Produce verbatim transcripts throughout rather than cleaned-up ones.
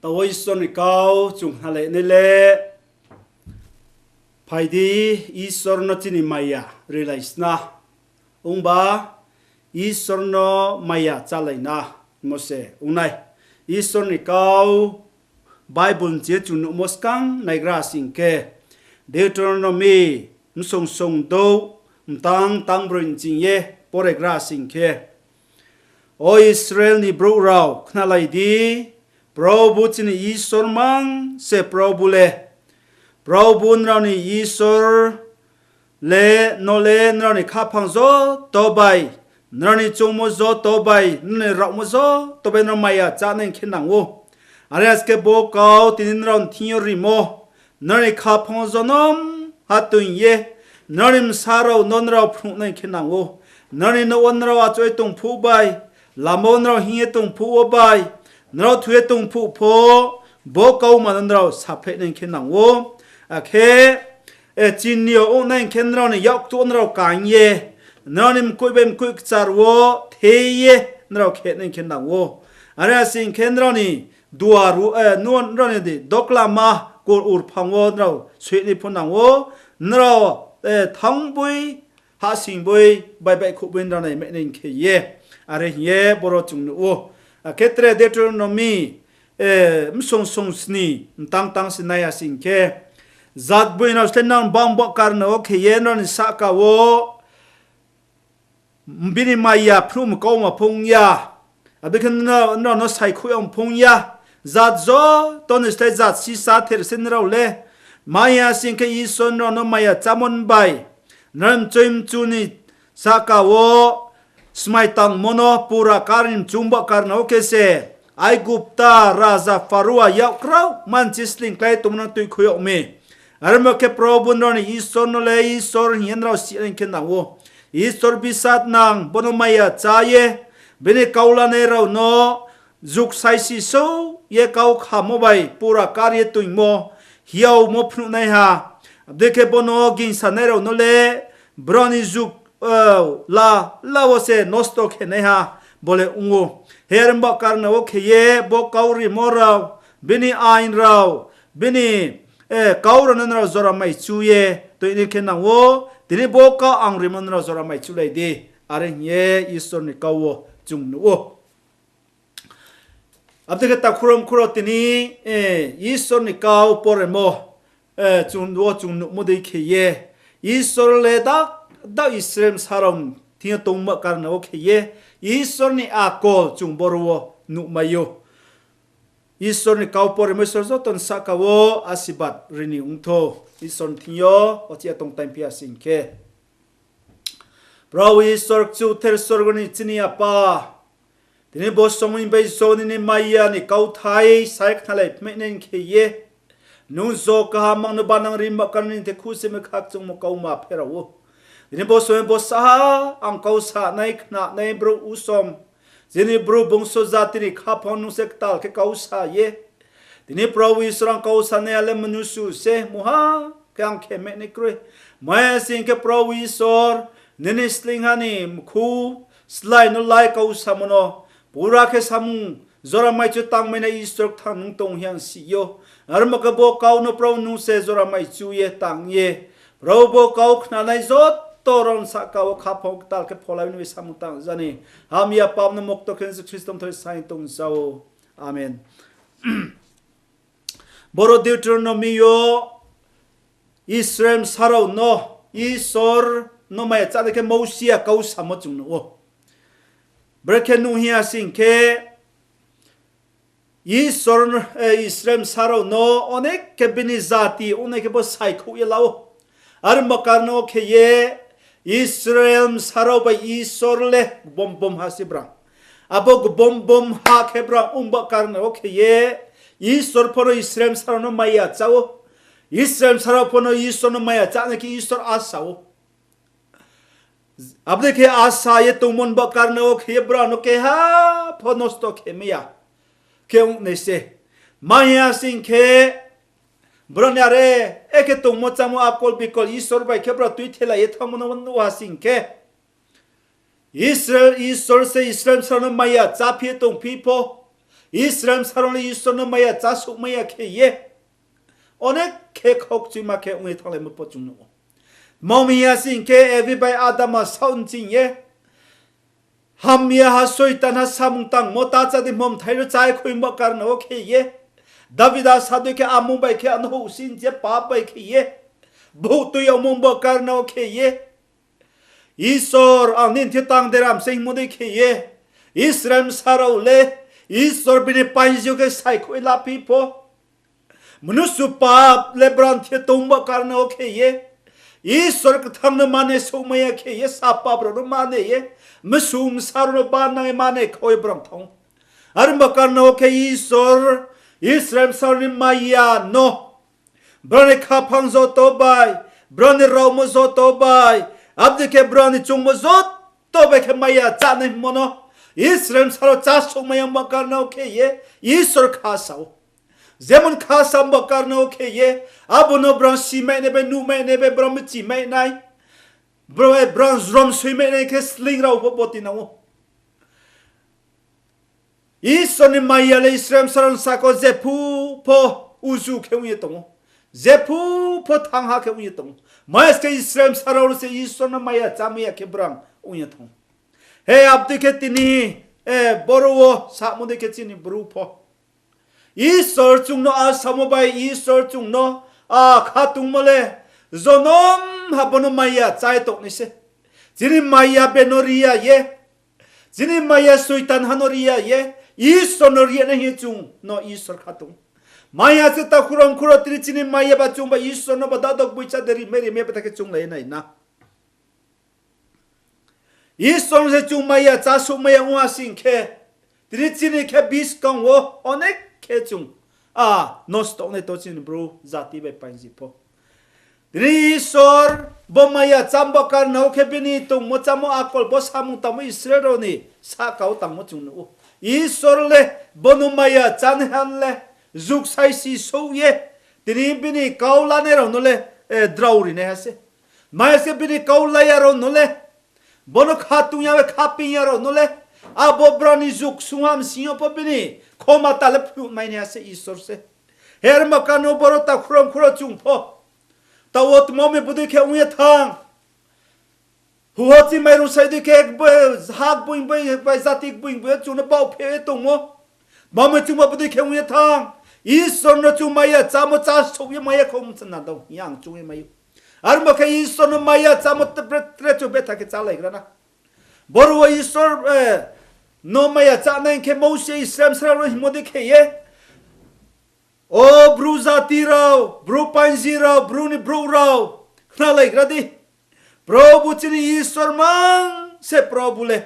Taoh wo Isor ni kau chung khnalai nai le, phai di, Isor no chini maya rilai sna. Ongba, Isor no maya chálai na, mo se ong nai. Isor ni kau, Bible ni ching ye chung nuhmo skang naigra sing khe, Deuteronomy, msong song douh, mtang tangbroi ni ching ye poregra sing khe, O Israel ni brouh rao, khnalai di, Probu chini Isor mang se Probu le. Probu nrao ni Isor le, no le nrao ni khaphang joto bai, nrao ni choungmo joto bai, nrao ni raohmo joto bai nrao maya chá nai khe nang ou. Are ong khe bo kau tini nrao ni thing yo rimo, nrao ni khaphang wo jonom ha toing ye, nrao ni bsa rao no nrao phnuh nai khe nang ou. Nrao ni nouh wo nrao achouh ye tong phuh bai, lama wo nrao hing ye tong phuh wo bai, nrao thu ye tong phuh pho, bo kauma no nrao sapheih nai khe nang ou. Akhe, e, chini yo ong nai khe nrao ni yaktuh wo nrao kaing ye, nrao ni mkoih bai mkoih kchar wo the ye nrao khe nai khe nang ou. Are ong sing khe nrao ni duar wo, e, nu-, nrao ni di doklama kor urphang wo nrao soih nai pho nang ou, nrao, e, thanng boi, hahsing boi, bai baihkhouh boi nrao nai mai nai khe ye. Are hing ye boro chung nuh ou. Akhe tre Deuteronomy, e, msong song sni, mtang tang se nai ya sing khe, jat boi nrao slái nang bang bo karna wo khe ye nrao ni sahka wo bini maya phnuhmo kauma phung ya. Abo dei khe nrao, nrao no saikhouh ya phung ya. Jat joto ni slái jat sisa ther se nrao le. Maya sing khe Isor nrao no maya chámo ni bai, nrao mchoi mchu ni sahka wo smai tangmo no pura kar ni mchung ba karna wo khe se, Aigupta raja Pharaoh yak kraoh manchi sleing klái tongmo no tuikhouh yag mi. Are ong khe Probu nrao ni Isor no le Isor hing ye nrao si nai khe nang ou. Isor bisat nang, bo no maya chá ye, bini kau lanai rao no juk saisi sou ye kau khamo bai pura kar ye toingmo, hiaomo phnuhnaiha. Abo dei khe bo no gingsanai rao no le brao ni juk, o, la, la wo se nosto khe naiha bo le ong ou. He are ong ba karna wo khe ye bo kau rimo rao, bini ain rao, bini, e, kau rao no nrao jora mai chu ye toing nai khe nang ou. Tini bo kau ang rimo nrao jora mai chulai di. Are hing ye Isor ni kau wo chung nuh ou. Abo dei khe takhu rao mkhu rao tini, e, Isor ni kau poremo, e, chung wo chung nuhmo dei khe ye, Isor le dak, dak Israel bsa rao thing yo tongmo karna wo khe ye, Isor ni akol chung boro wo nuhmai ou. Isor ni kau poremo Isor joto ni sahka wo asirbad ri ni ong thou. Isor ni thing yo, ochi ya tong time phi ya sing khe. Probu Isor kchuther sorgo ni chini Apa, tini bo somoi bai jo nini maya ni kauthai sai khnalai phmai nai khe ye, nung jo kaham mang no banang ri ma karna ni the khusi mkha kchungmo kauma pherao ou. Tini bo somoi bo saha ang kau sa nai khna nai brouh usom, chini bru bungso jati ni khaphang nung se ktal khe kau sa ye, tini Probu Isor ang kau sanaiha le mnusu se mungha khe ang khe mai nai kroi. Maya sing khe Probu Isor, nini sleingha ni mkhu slái no lái kau samo no pura khe samung jora mai chu tangmai nai Isor kthang nung tong hing si ou. Are ong ba khe bo kau no Probu nung se jora mai chu ye tang ye, Probu bo kau khnanai joto rao ni sahka wo khaphang ktal khe pholai ni bai samung tang ja ni. Hamya pap no mokto khe Jisu Khristo ni thoi saing tong ja ou. Amen. Boro Deuteronomy yo Israel bsa rao no Isor no maya chá nai khe Mosi ya kau samo chung nuh ou. Brekhe nuh hing ya sing khe, Isor, e, Israel bsa rao no onek khe bini jati ongnai khe bo saikhouh ye la ou. Are ong ba karna wo khe ye Israel bsa rao bai Isor le gbom gbom ha se brang. Abo gbom gbom ha khe brang ong ba karna wo khe ye Isor pho no Israel bsa rao no maya chá ou. Israel bsa rao pho no Isor no maya chá nai khe Isor asa ou. Abo dei khe asa ye tongmo ni ba karna wo khe ye brao no keha pho nosto khe mai ya khe ong nai se. Ma hing ya sing khe, brao ni are, e khe tongmo chámo akol bikol Isor bai khe brao tuithelai ye thanngmo no nuh ha sing khe, Israel, Isor se Israel bsa rao no maya cháphi ye tongphi pho, Israel bsa rao le Isor no maya chásouhmai ya khe ye, onek khe khaukchuima khe ong ye thannglai ma pho chung nuh ou. Tma hing ya sing khe, Evi bai Adam a saoh nching ye, hamya ha Soitanha samung tangmo ta chá di hingmo mthai no chá ye khui ba karna wo khe ye, David a sa dei khe, amung bai khe ano houhsing je pap bai khe ye, bouh tui yagmo ba karna wo khe ye, Isor, ang nini thing tang deram se hingmo dei khe ye, Israel bsa rao le Isor bini painji yo khe saikhouh ye laphi pho, mnusu pap le brao ni thing tong ba karna wo khe ye, Isor kthang no mane souhmai ya khe ye, sa pap rao no mane ye, msung bsa rao no banang ye mane khau ye brao thanng. Are ba karna wo khe Isor Israel bsa rao ni maya no, brao ni khaphang joto bai, brao ni raomo joto bai, abo dei khe brao ni choungmo joto bai khe maya chánai hingmo no Israel bsa rao chásouhmai ya ba karna wo khe ye, Isor kha sa ou. Jemon kha sa ba karna wo khe ye, abo no brao simai nai bai, nuhmai nai bai, brao bchimai nai, brao, brao jrom soimai nai khe sleing rao pho boti nang ou. Isor ni maya le Israel bsa rao ni sahka wo jephuh pho uju khe ong ye tong ou. Jephuh pho thangha khe ong ye tong ou. Maya se khe Israel bsa rao le se Isor no maya chámai ya khe brao ong ye tong ou. He abo dei khe tini, boro wo samo dei khe chini Bru pho Isor chung no a samo bai Isor chung no a khatungmo le jonom ha bo no maya chá ye tong nai se. Chini maya be no ri ya ye, chini maya Soitanha no ri ya ye, Isor no ri ya nai hing ye chung no Isor khatung. Maya se takhu rao mkhu rao tini chini maya ba chung ba Isor no ba dadok boicha de rimai rimai ba ta khe chounglai ye nai na. Isor no se chung maya chásouhmai ya ong ha sing khe, tini chini khe buskang wo onek khe chung a nosto ong nai to chini Bru jati bai painji pho. Tini Isor bo maya chámo ba karna wo khe bini tongmo chámo akol bo samung tangmo Israel rao ni sahka wo tangmo chung nuh ou. Isor le bo no maya chánaiha le juk saisi souh ye, tini bini kau lanai rao no le drao ri naiha se. Maya se bini kau la ya rao no le, bo no khatung ya bai khaping ya rao no le, abo brao ni juk sungha bsing yo pho bini khomata le phnuhmai naiha se Isor se. He are ba karna wo boro takhu rao mkhu rao chung pho, taoh wo tma mi bodei khe ong ye thanng, huho chi mairung sai dei khe, ha gboing bai, bai jati gboing bai chung no baohphe ye tongmo. Tma mi chung ba bodei khe ong ye thanng, Isor no chung maya chámo chásouh ye maya khou mchana dao hing ye ang choung ye mai ou. Are ba khe Isor no maya chámo tre tre chung betha khe chálaigra na. Boro wo Isor no maya chánai khe Mousi Israel bsa rao no hingmo dei khe ye, O Bru jati rao, Bru painji rao, Bru ni brouh rao, khnalaigra di. Probu chini Isor mang se Probu le.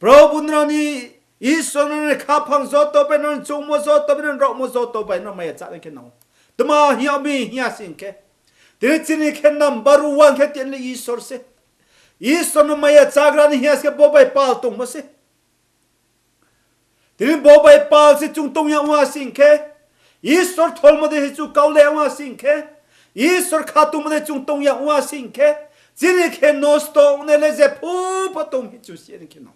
Probu nrao ni Isor nrao ni khaphang joto bai, nrao ni choungmo joto bai, nrao ni raohmo joto bai nrao maya chánai khe nang ou. Tma hing yag mi hing ya sing khe, tini chini khe number one khe tini le Isor se. Isor no maya chágra ni hing ya se khe bo bai pal tongmo se. Tini bo bai pal se chung tong ya ong ha sing khe, Isor tholmo dei se chung kau le ong ha sing khe, Isor khatungmo dei chung tong ya ong ha sing khe, chini khe nosto ongnai le jephuh pho tong hi chung si ni khe nang.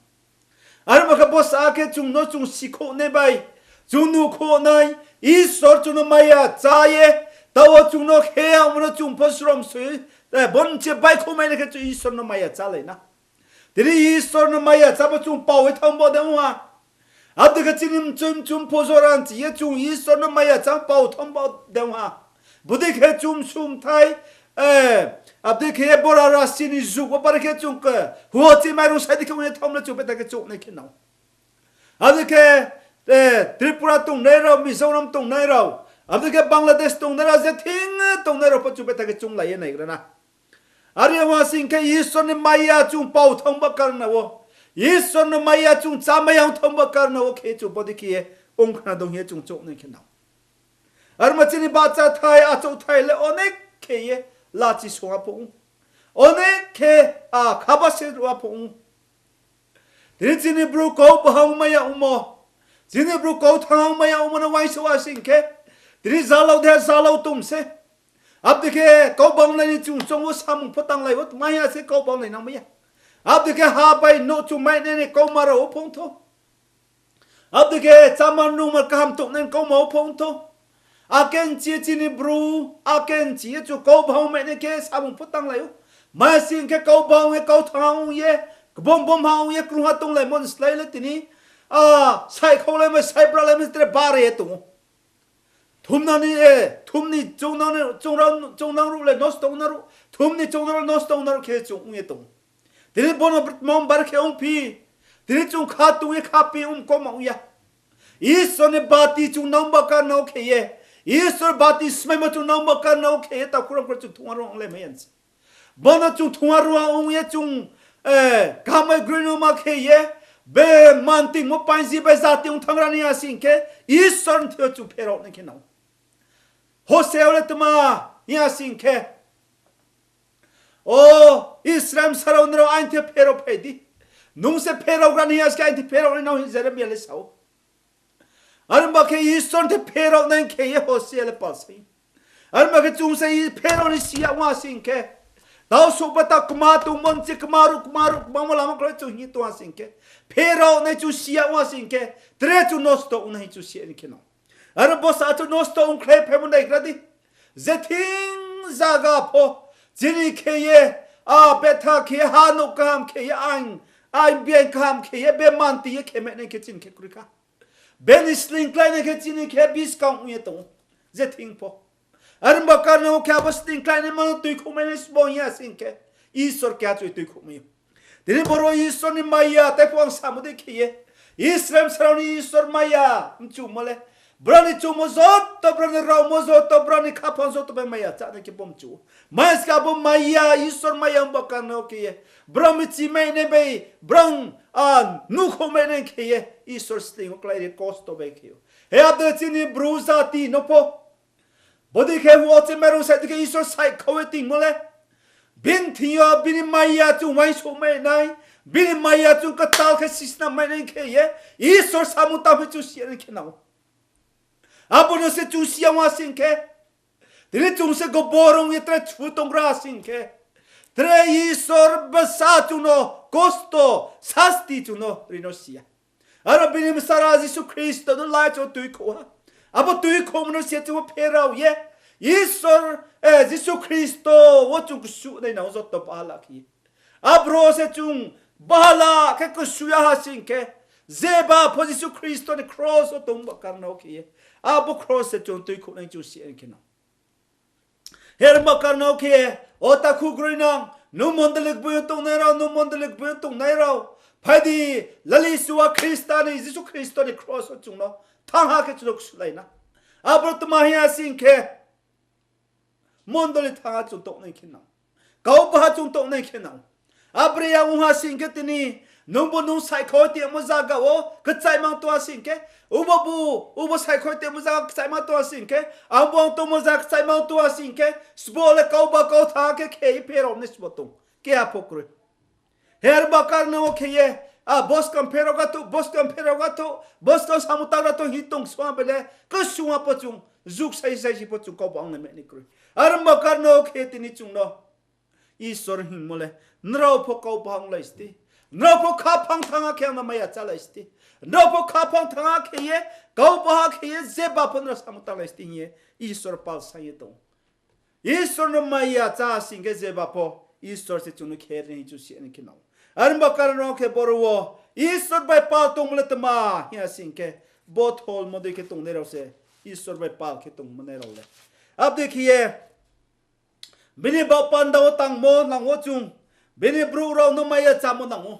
Are ba khe bo sa khe chung no chung sikhouhnai bai, chung nuhkhouhnai, Isor chung no maya chá ye, taoh wo chung no khe yagmo no chung pho srom soi, bo ni se baihkhouhmai nai khe chung Isor no maya chálai na. Tini Isor no maya chámo chung pao ye thanng ba de ong ha. Abo dei khe chini mchoi mchum pho jora nchi ye chung Isor no maya chámo pao thanng ba de ong ha. Bodei khe chung sumthai, abo dei khe bora rasi ni juk wo bari khe chung khe, huho chi mairung sai dei khe ong ye thanng le chung betha khe chung nai khe nang. Abo dei khe Tripura tongnai rao, Mizoram tongnai rao, abo dei khe Bangladesh tongnai rao, je thing tongnai rao pho chung betha khe chounglai ye naigra na. Are ong ha sing khe Isor ni maya chung pao thanng ba karna wo, Isor ni maya chung chámai ya ong thanng ba karna wo khe chung bodei khe ye ong khna dong hing ye chung choung nai khe nang. Are ma chini bahchathai achouhthai le onek khe ye lachi song ha pho ong, onek khe a khaba se ruh ha pho ong. Tini chini bru kau bahang mai ya ongmo, chini bru kau thanng mai ya ongmo no uaingsouh ha sing khe, tini zalau de zalau tong se. Abo dei khe kau banglai ni chung choung wo samung pho tanglai wo tma hing ya se kau banglai nang mai ya. Abo dei khe ha bai nouh chung mainai ni kauma rao wo phongthou. Abo dei khe chámar nungmar kaham tongnai kauma wo pho ong thou. Akhe nchi ye chini Bru, akhe nchi ye chung kau bahang mai nai khe samung pho tanglai ou. Mai sing khe kau bahang ye kau thanng ha ong ye, kbom bom ha ong ye, krungha tonglaimo ni slái le tini, a, saikhaulaimai, saibralaimai tre bare ye tong ou. Thumna ni, e, thum ni choungnang, choungnang ruh le nosto ong na ruh, thum ni choungnang ruh nosto ong na ruh khe chung ong ye tong ou. Tini bono br-, mong bar khe ongphi, tini chung kha tong ye kha pi ong koma ong ya. Isor ni bati chung nangba karna wo khe ye, Isor bati smaimo chung nangba karna wo khe ye, takhu rao khe chung thungha ruang onglai mai ya se. Bono chung thungha ruang ong ye chung, e, kaham bai groinoma khe ye, be mantingmo painji bai jati ong thanng ra ni ya sing khe, Isor ni thing yo chung pherao nai khe nang ou. Hosea le tma hing ya sing khe, O Israel bsa rao, nrao aini thing pherao phai di. Nung se pherao gra ni hing ya se khe aini thing pherao nai nang hing Jeremia le sa ou. Are ong ba khe Isor ni thing pherao nai khe ye Hosea le pal sai. Are ong ba khe chung se pherao ni si ya ong ha sing khe, tau souh ba ta kma tongmo nchi kma ruh kma ruh kma mo lama khlai chung hing tong ha sing khe, pherao nai chung si ya ong ha sing khe, tre chung nosto ong nai hing chung si ya ni khe nang. Are bo sa chung nosto ongkhlai phaimo naigra di. Je thing zaga pho, chini khe ye, a, betha khe ye, ha nouh kaham khe ye, ain, ain biain kaham khe ye, be manti ye khe mai nai khe chini khe kroi kha. Bini sleing kláinai khe chini khe buskang ong ye tong ou. Je thing pho. Are ong ba karna wo khe abo sleing kláinaima no tuikhouh mai nai sbo hing ya sing khe, Isor keha choi tuikhouh mai ou. Tini boro Isor ni maya, tei pho ang samo dei khe ye, Israel bsa rao ni Isor maya mchumo le, brao ni chumo joto, brao ni raomo joto, brao ni khaphang joto bai maya chánai khe bo mchu ou. Maya se khe abo maya, Isor maya ong ba karna wo khe ye, brao michi mai nai bai, brao, a, nuhkhouh mai nai khe ye, Isor sleing wo klái ri kosto bai khe ou. He abo dei chini Bru jati no pho bodei khe wo chini mairung sai di khe Isor saikhau ye tingmo le, bini thing yo bini maya chung uaingsouh mai nai, bini maya chung ktal khe sisna mai nai khe ye, Isor samung tang phi chung si ya ni khe nang ou. Abo no se chung si ya ong ha sing khe, tini chung se gborom ye tre chu tong gra sing khe, tre Isor bsa chung no kosto, sasti chung no ri no si ya. Aro bini bsala Jisu Khristo no lai chung tuikhouh ha. Abo tuikhouhmo no se chung pherao ye, Isor, e, Jisu Khristo wo chung ksuh nai nang ou joto bahala khe ye. Abro se chung bahala khe ksuh ya ha sing khe, jeba pho Jisu Khristo ni kros wo tong ba karna wo khe ye, abo kros se chung tuikhouh nai chung si ya ni khe nang. Herma karna wo khe, o takhu groinang, nung mondoli gboing yo tongnai rao, nung mondoli gboing yo tongnai rao, phai di, lali sua Khrista ni, Jisu Khristo ni kros wo chung no thanng ha khe chung no ksuhlai na. Abro tma hing ya sing khe, mondoli thanng ha chung tongnai khe nang. Kau baha chung tongnai khe nang. Abre ya ong ha sing khe tini, nungbu nung saikhoi tongmo zaga wo kchaimang tong ha sing khe, ubo bu, ubo saikhoi tongmo zaga kchaimang tong ha sing khe, angbu ang tongmo zaga kchaimang tong ha sing khe, sbo le kau ba kau thanng khe khe pherao nai sbo tong. Keha pho kroi. Herba karna wo khe ye, a, boskang pherao ga thou, boskang pherao ga thou, boskang samung tangra thou hing tong sua bai le, ksuha pho chung, juk sai sai si pho chung kau ba ong nai mai ni kroi. Arba karna wo khe tini chung no Isor hingmo le, nrao pho kau baha onglai sdi. Nrao pho khaphang thanng ha khe ang no maya chálai sdi. Nrao pho khaphang thanng ha khe ye, kau baha khe ye, jeba pho nrao samung tanglai sdi hing ye, Isor pal sa ye tong ou. Isor no maya chá sing khe jeba pho, Isor se chung no kher ni hing chung si ni khe nang ou. Arba karna wo khe boro wo, Isor bai pal tongmo le tma hing ya sing khe, bo tholmo dei khe tongnai rao se, Isor bai pal khe tongmo nai rao le. Abo dei khe ye, bini baoh panda wo tangmo nang ou chung, bini brouh rao no maya chámo nang ou.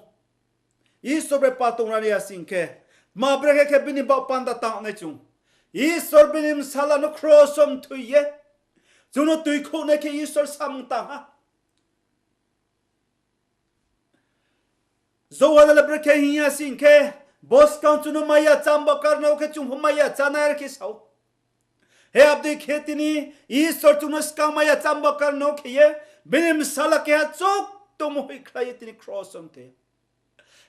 Isor bai pal tong ra ni ya sing khe, tma brekhe khe bini baoh panda tang nai chung. Isor bini bsala no kros wo mthoi ye, chung no tuikhouh nai khe Isor samung tang ha. Johon le brekhe hing ya sing khe, bo skang chung no maya chámba karna wo khe chung pho maya chánai are khe sa ou. He abo dei khe tini Isor chung no skang maya chámba karna wo khe ye, bini bsala keha chouh tongmo hoihkhlai ye tini kros wo mthoi.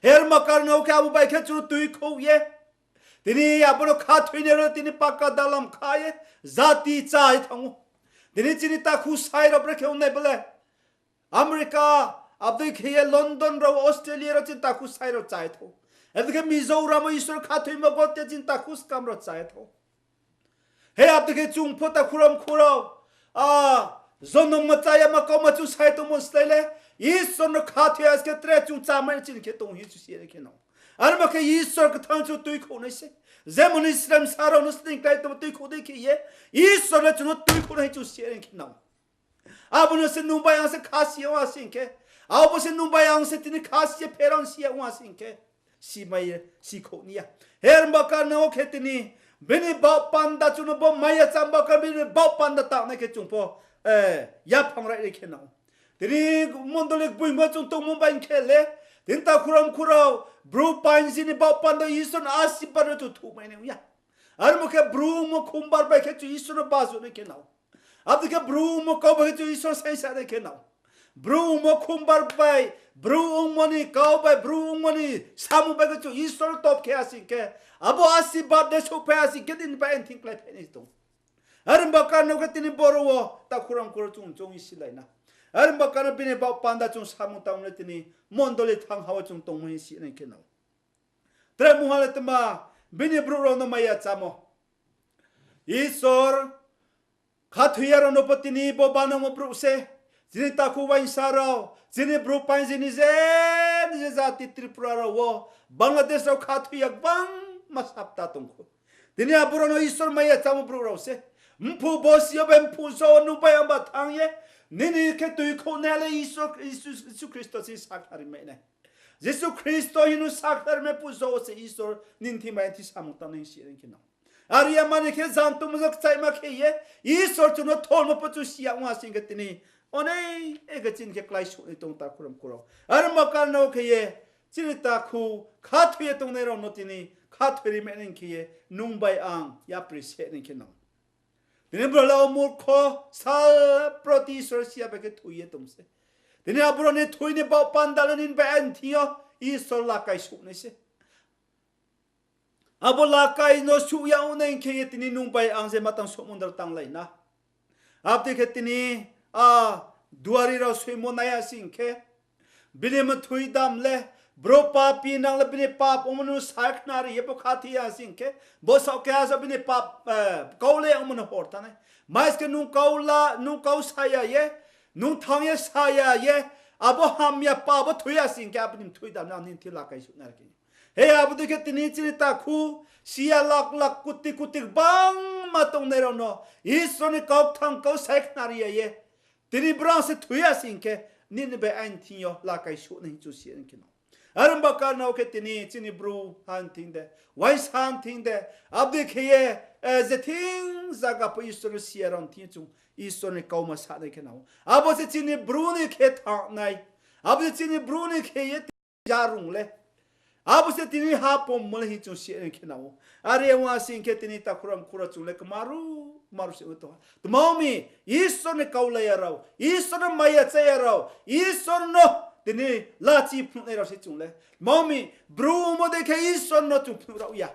Herma karna wo khe abo bai khe chung no tuikhouh ye, tini abo no khathoinai rao tini paka dalam kha ye, jati chá ye thanng ou. Tini chini takhu sai rao brekhe ongnai bo le, America, abo dei khe ye London rao, Australia rao chini takhu sai rao chá ye thanng ou. Abo dei khe Mizoram wo Isor khathoimo gote chini takhu skam rao chá ye thanng. He abo dei khe chung pho takhu rao mkhu rao, a, jonom ma chá ya ma kauma chung sai tongmo slái le, Isor no khathoi ya se khe tre chung chámai chini khe tong hing chung si ya nai khe nang. Arba khe Isor kthang chung tuikhouh nai se. Jemon Israel bsa rao no sning klái tongmo tuikhouh dei khe ye, Isor le chung no tuikhouh nai hing chung si ya nai khe nang. Abo no se nung bai ang se kha si ya ong asing khe, abo se nung bai ang se tini kha si ye pherang si ya ong asing khe, simai ye sikhouh ni ya. Hermba karna wo khe tini bini baoh panda chung no bo mai ya chá ba kar bini baoh panda tangnai khe chung pho, eh, yaphang rai ri khe nang. Tini mondoli gboingmo chung tongmo bai khe le, tini takhu rao mkhu rao, bru painsi ni baoh panda Isor ni asirbad no chung thuhmai nai ong ya. Armo khe bru ongmo khumbar bai khe chung Isor no bajuh nai khe nang. Abo dei khe bru ongmo kau bai khe chung Isor saingsa nai khe nang. Bru ongmo khumbar bai, bru ongmo ni kau bai, bru ongmo ni samung bai khe chung Isor top khe asing khe, abo asirbad de souhphai asing khe nini bai ang thing kláiphai nai tong. Arba karna wo khe tini boro wo takhu rao mkhu rao chung chung silai na. Arba karna bini baoh panda chung samung tang le tini mondoli thanng ha wo chung tongmo hing si nai khe nang. Tre mungha le tma, bini brouh rao no mai ya chámo. Isor khathoi ya rao no pho tini bo banangmo brouh se. Chini takhu uaingsa rao, chini bru painsi ni je, ni je jati Tripura rao wo, Bangladesh rao khathoi ya gbangma sapta tong khou. Tini abo rao no Isor mai ya chámo brouh rao se. Mphuh bosi yo bai mphuh so nung bai ang ba thanng ye, nini khe tuikhouhnai le Isor, Jisu, Jisu Khristo se sakhnari mai nai. Jisu Khristo hing no sakhnari mai phuh so wo se Isor nini thing bai ang thing samung tangnai hing si ri khe nang. Are ya mani khe jang tongmo no kchaihma khe ye, Isor chung no thormo pho chung si ya ong asing khe tini, onei, e khe chini khe kláisouh nai tong takhu rao mkhu rao. Arba karna wo khe ye, chini takhu khathoi ye tongnai rao no tini khathoi ri mai nai khe ye, nung bai ang yapri se nai khe nang. Tini brouh le o murkho, sal proti Isor si ya bai khe thoi ye tong se. Tini abo rao ni thoi ni baoh panda le nini bai ang thing yo Isor lakai souh nai se. Abo lakai no suh ya ong nai khe ye tini nung bai ang je ma tang souhmondar tanglai na. Abo dei khe tini, a, duari rao soimo nai asing khe, bini mthoi dam le, bro papi nang le bini pap ongmo no sakhnari ye bo khathoi ya asing khe, bo saoh keha so bini pap, eh, kau le ongmo no hor thanng nai. Mais khe nung kau la, nung kau sa ya ye, nung thanng ye sa ya ye, abo hamya pap bo thoi ya sing khe, abo ni mthoi dam le ang nini thing lakai souh nai khe. He abo dei khe tini chini takhu, si ya lakh lakh koti koti gbangma tongnai rao no, Isor ni kau kthang kau sai khnari ya ye. Tini brang se thoi ya sing khe, nini bai ang thing yo lakai souh nai hing chung si ya nai khe nang. Arba karna wo khe tini chini bru han thing de, uaingsa han thing de, abo dei khe ye, eh, je thing zaga pho Isor no si ya rao thing chung, Isor ni kauma sa nai khe nang ou. Abo se chini bru ni khe thanng nai. Abo se chini bru ni khe ye yarung le. Abo se tini ha pommo le hing chung si ya nai khe nang ou. Are ong asing khe tini takhu rao mkhu rao chung le kmaru, kmaru se ong tong ha. Tma ong mi, Isor ni kau la ya rao, Isor no mai ya chá ya rao, Isor no tini lachi phnuhnai rao se chung le. Tma ong mi, bru ongmo dei khe Isor no chung phnuh rao ya.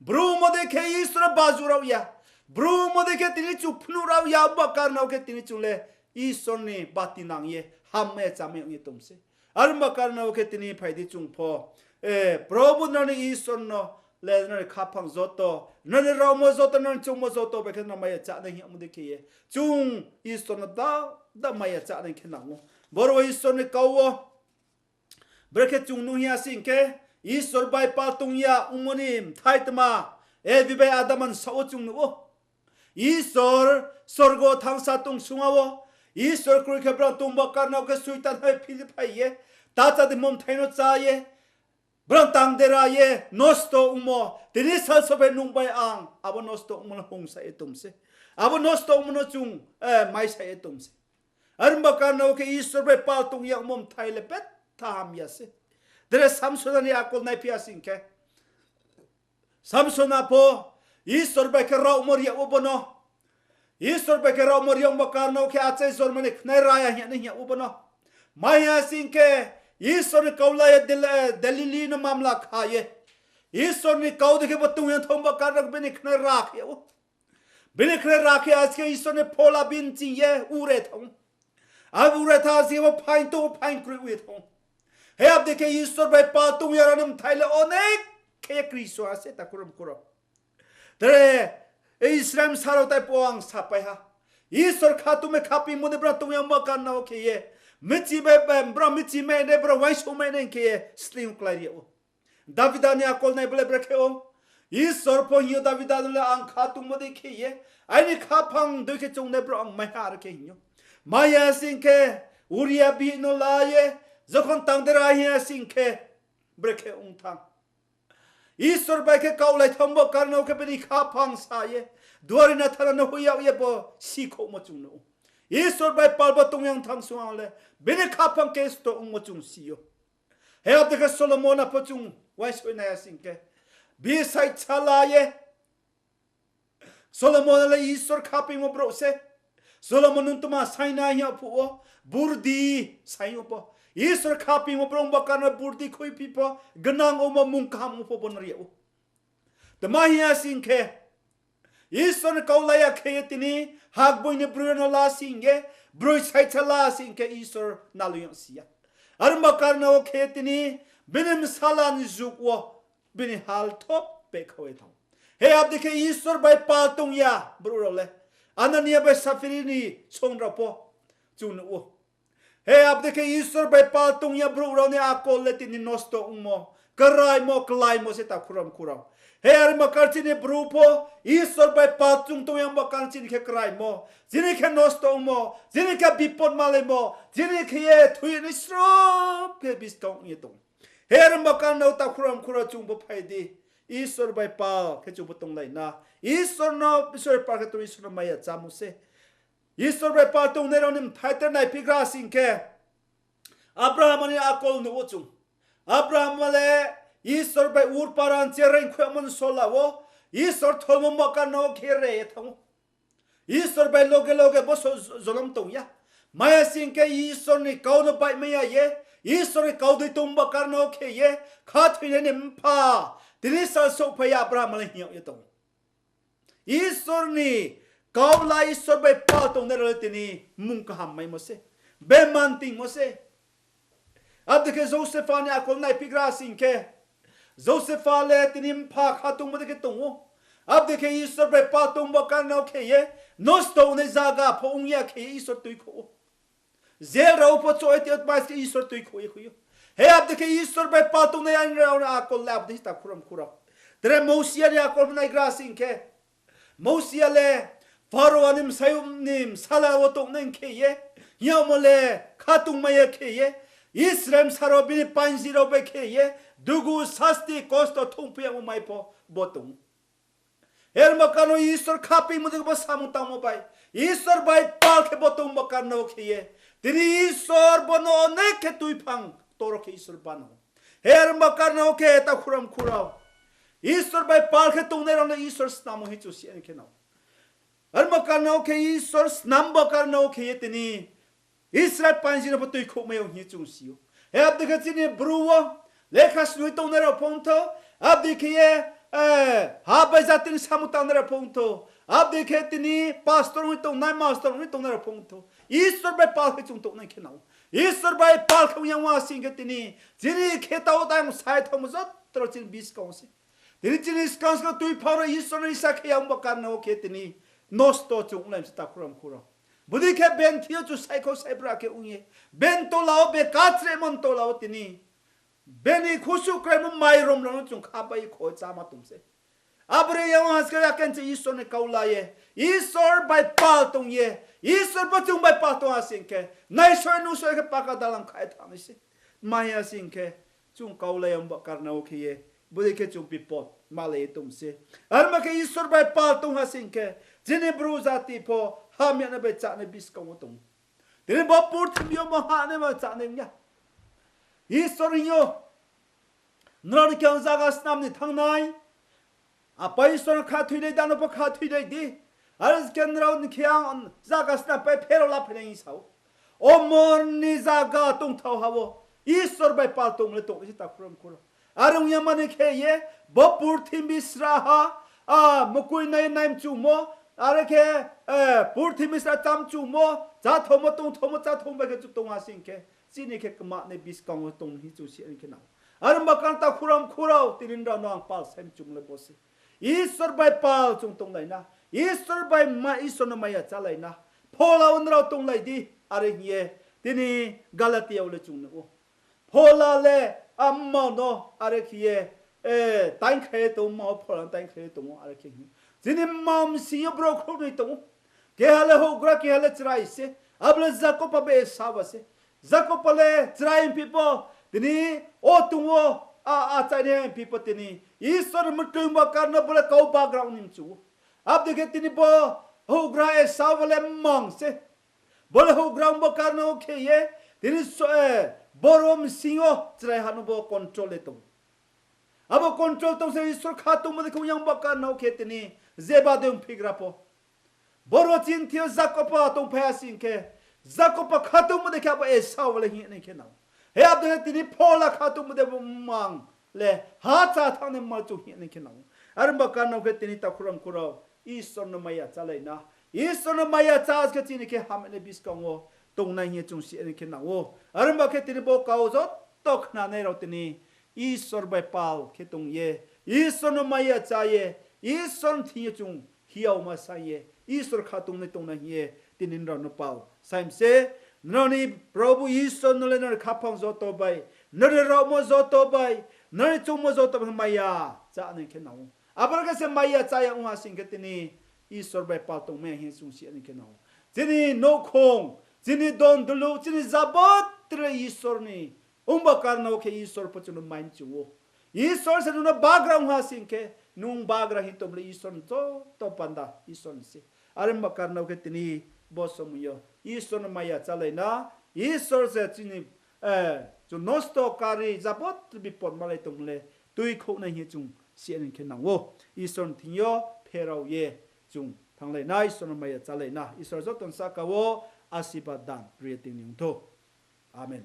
Bru ongmo dei khe Isor no bajuh rao ya. Bru ongmo dei khe tini chung phnuh rao ya, abo karna wo khe tini chung le Isor ni bati nang ye, hammai ya chámai ong ye tong se. Arba karna wo khe tini phai di chung pho, eh, Probhu nrao ni Isor no le nrao ni khaphang joto, nrao ni raomo joto, nrao ni choungmo joto bai khe nrao mai ya chá nai hing yagmo dei khe ye, chung Isor no da, da mai ya chá nai khe nang ou. Boro wo Isor ni kau wo, brekhe chung nuh hing ya sing khe, Isor bai pal tong ya ongmo ni bthai tma, Evi bai Adam ni saoh wo chung nuh ou. Isor sorgo thanngsa tong sungha wo, Isor kroi khe brao tongba karna wo khe Soitan hai philiphai ye, ta chá di hingmo bthai no chá ye, brao tang dera ye, nosto ongmo, tini sal so bai nung bai ang, abo nosto ongmo no hungsa ye tong se. Abo nosto ongmo no chung, eh, maisa ye tong se. Arba karna wo khe Isor bai pal tong yagmo bthai le betha hamya se. Tre Samsona ni akol naiphi ya sing khe, Samsona pho Isor bai khe raomo ri yag wo bo no. Isor bai khe raomo ri yag ba karna wo khe achai jorma ni khnai ra ya hing yag nai hing yag wo bo no. Ma hing ya sing khe, Isor ni kau la ye Del-, Delili no mamla kha ye, Isor ni kau dei khe bo tong ya thanng ba karna wo bini khnai ra khe yag ou. Bini khnai ra khe askhe Isor ni phola bini ching ye ure thanng. Abo ure thanng askhe bo phaing tong, phaing kroi ui ye thanng. He abo dei khe Isor bai pal tong ya rao ni bthai le onek khe ye kri so ha se, takhu rao mkhu rao. Tre, Israel bsa rao tai phuh wo ang sapai ha. Isor khatungmai khapingmo dei brao tong ya ongba karna wo khe ye, michi bai, bai, brao michi mai nai, brao uaingsouhmai nai khe ye sleing klái ri yag ou. Davida ni akol nai bo le brekhe ong. Isor pho hing yo Davida no le, ang khatungmo dei khe ye, aini khaphang dei khe choung nai brao ang mai ha, are khe hing ou. Mai ya sing khe, Uria bihih no la ye, jokhon tang dera hing ya sing khe, brekhe ong thanng. Isor bai khe kaohlai thanng ba karna wo khe bini khaphang sa ye, duari nathana no hoih yag ye bo sikhouhmo chung nuh ou. Isor bai pal bo tong yang thanng sung ang le, bini khaphang khe sto ongmo chung si ou. He abo dei khe Solomon no pho chung uaingsouh nai ya sing khe, bi saihsa la ye, Solomon le Isor khapingmo brouh se. Solomon nung tma saing nai hing yag phuh wo, burdi saing ou pho. Isor khapingmo brouh ongba karna burdi khuiphi pho, gnang ongmo mung kaham ong pho bo no ri yag ou. Tma hing ya sing khe, Isor ni kau la ya khe ye tini, hakboi ni broi no la sing ye, broi saihsa la sing khe Isor naloi yag si ya. Are ongba karna wo khe ye tini, bini bsala ni juk wo, bini hal thop pehkhao ye thanng ou. He abo dei khe Isor bai pal tong ya brouh rao le, Anania bai Saphira ni song rao pho chung nuh ou. He abo dei khe Isor bai pal tong ya brouh rao ni akol le tini nosto ongmo, kraimo, klaimo se, takhu rao mkhu rao. He are ongba karna chini bru pho Isor bai pal chung tong ya ongba karna chini khe kraimo, chini khe nosto ongmo, chini khe bipot malaimo, chini khe ye thoi nai srop khe buskang ong ye tong. He are ongba karna wo, takhu rao mkhu rao, chung bo phai di. Isor bai pal khe chung bo tonglai na. Isor no, Isor bai pal khe tong, Isor no maya chámo se. Isor bai pal tongnai rao ni bthai tre naiphigra sing khe, Abraham ni akol nuh ou chung. Abraham le Isor bai Ur Paran chereng khuimo ni sola wo, Isor tholmo ongba karna wo khe re ye thanng ou. Isor bai loge loge bo so-, jolom tong ya. Maya sing khe Isor ni kau no baihmai ya ye, Isor ni kau dei tong ongba karna wo khe ye, khathoinai ni mpha, tini sal souhphai ya Abraham le hing yag ye tong ou. Isor ni kau la Isor bai pal tongnai rao le tini mung kaham maimo se, beman tingmo se. Abo dei khe Josepha ni akol naiphigra sing khe, Josepha le tini mpha khatungmo dei khe tong ou. Abo dei khe Isor bai pal tong ba karna wo khe ye, nosto ongnai zaga pho ong ya khe ye Isor tuikhouh ou. Jail rao pho choh ye tei ou, tma se khe Isor tuikhouh ye khui ou. He abo dei khe Isor bai pal tongnai aini rao ni akol le abo dei se, takhu rao mkhu rao. Tre Mosia ni akol pho naigra sing khe, Mosia le Pharaoh ni bsayouh ni bsala wo tongnai khe ye, hing yagmo le khatungmai ya khe ye, Israel bsa rao bini panji rao bai khe ye, dugu sasti kosto thungphi yagmo mai pho bo tong ou. Herma karna wo Isor khapingmo dei khe bo samung tangmo bai, Isor bai pal khe bo tong ba karna wo khe ye, tini Isor bo no onek khe tuiphang toro khe Isor bano. Herma karna wo khe, takhu rao mkhu rao, Isor bai pal khe tongnai rao le Isor snam ou hing chung si ya ni khe nao. Herma karna wo khe Isor snam ba karna wo khe ye tini Israel panji no pho tuikhouhmai ou hing chung si ou. He abo dei khe chini bru wo lekha snoi tongnai rao pho ong thou, abo dei khe ye, eh, ha bai jati ni samung tangnai rao pho ong thou, abo dei khe tini pastor ong ye tongnai, master ong ye tongnai rao pho ong thou, Isor bai pal khe chung tongnai khe nao. Isor bai pal khe ong ya ong sing khe tini chini khe tao tang sai thanngmo joto rao chini buskang wo se. Tini chini skang skang tuiphang rao Isor ni sa khe ya ong ba karna wo khe tini nosto chung onglai mi se, takhu rao mkhu rao. Bodei khe bini thing yo chung saikhau saibra khe ong ye, bini tola wo, be kachremo ni tola wo tini bini khusuh kraimo mairom rao no chung khapai ye kho cháma tong se. Abo re ya ong ha se khe, yakenchi Isor ni kau la ye, Isor bai pal tong ye, Isor bo chung bai pal tong ha sing khe, naisoi nungsoi khe paka dalam khai thanng nai se. Tma hing ya sing khe, chung kau la ya ong ba karna wo khe ye, bodei khe chung bipot malai ye tong se. Arma khe Isor bai pal tong ha sing khe, chini bru jati pho hamya nai bai chánai buskang wo tong ou. Tini bo purthimbi yo bo ha nai bai chánai ong ya. Isor hing ou, nrao ni khe ang zaga snam ni thanng nai. Apa Isor no khathoinai, da no pho khathoinai di. Are khe nrao ni khe ang zaga snam pai pherao la phainai hing sa ou. Omor ni zaga tongthao ha wo Isor bai pal tong le tong se, takhu rao mkhu rao. Are ong ya mani khe ye, bo purthimbi sraha, a, mkoih nai nai mchumo, are khe, eh, purthimbi sraha chá mchumo, cháthaomo tongthaomo cháthaomo bai khe chung tong ha sing khe, chini khe kmanai buskang wo tong hing chung si nai khe nang ou. Are ong ba karna takhu rao mkhu rao, tini nrao no ang pal sai mchumo le bo se. Isor bai pal chung tonglai na. Isor bai ma, Isor no maya chálai na. Phola wo nrao tonglai di, are hing ye tini Galatia wo le chung nuh ou. Phola le a mma no are khe ye, eh, taingkhrai ye tong ou, mma wo phola no taingkhrai ye tong ou, are khe hing ou. Chini mma bsing yo brouh khrouhnoi tong ou. Keha le houhgra, keha le chrai se. Abo le Jakob bai Esau ba se. Jakob le chrai hingphi pho, tini o tong wo, a, achainai hingphi pho tini Isor ni mtoi ongba karna bo le kau bagra ong ni mchu ou. Abo dei khe tini bo houhgra Esau bo le mmang se. Bo le houhgra ongba karna wo khe ye, tini so, eh, boro bsing yo chraiha no bo control ye tong ou. Abo control tong se Isor khatungmo dei khe ong yang ba karna wo khe tini jeba dei ongphigra pho. Boro chini thing yo Jakob tongphai ha sing khe, Jakob khatungmo dei khe abo Esau le hing nai khe nang ou. He abo dei khe tini phola khatungmo dei bo mmang le ha chá thanngnai mma chung hing nai khe nang ou. Are ong ba karna wo khe tini takhu rao mkhu rao, Isor no maya chálai na. Isor no maya chá khe chini khe hamnai buskang wo tongnai hing ye chung si nai khe nang ou. Are ong ba khe tini bo kau joto khnanai rao tini Isor bai pal khe tong ye, Isor no maya chá ye, Isor ni thing yo chung hiaoma sa ye, Isor khatungnai tongnai hing ye tini nrao no pal sai mi se. Nrao ni Probhu Isor no le nrao ni khaphang joto bai, nrao ni raomo joto bai, nrao ni choungmo joto bai maya chá nai khe nang ou. Abo rao khe se maya chá ya ong ha sing khe tini Isor bai pal tongmai ya hing ye chung si nai khe nang ou. Chini nouhkhong, chini don dulu, chini jabotri Isor ni ongba karna wo khe Isor pho chung no mai mchu ou. Isor se nung no bagra ong ha sing khe, nung bagra hing tong le Isor ni joto panda Isor ni se. Are ong ba karna wo khe tini bo somoi yo Isor no maya chálai na, Isor se chini, eh, chung nosto kari jabotri bipot malai tong le tuikhouhnai hing ye chung si nai khe nang ou. Isor ni thing yo pherao ye chung thannglai na, Isor no maya chálai na. Isor joto ni sahka wo asirbad dan ri ye tong ni ong thou. Amen.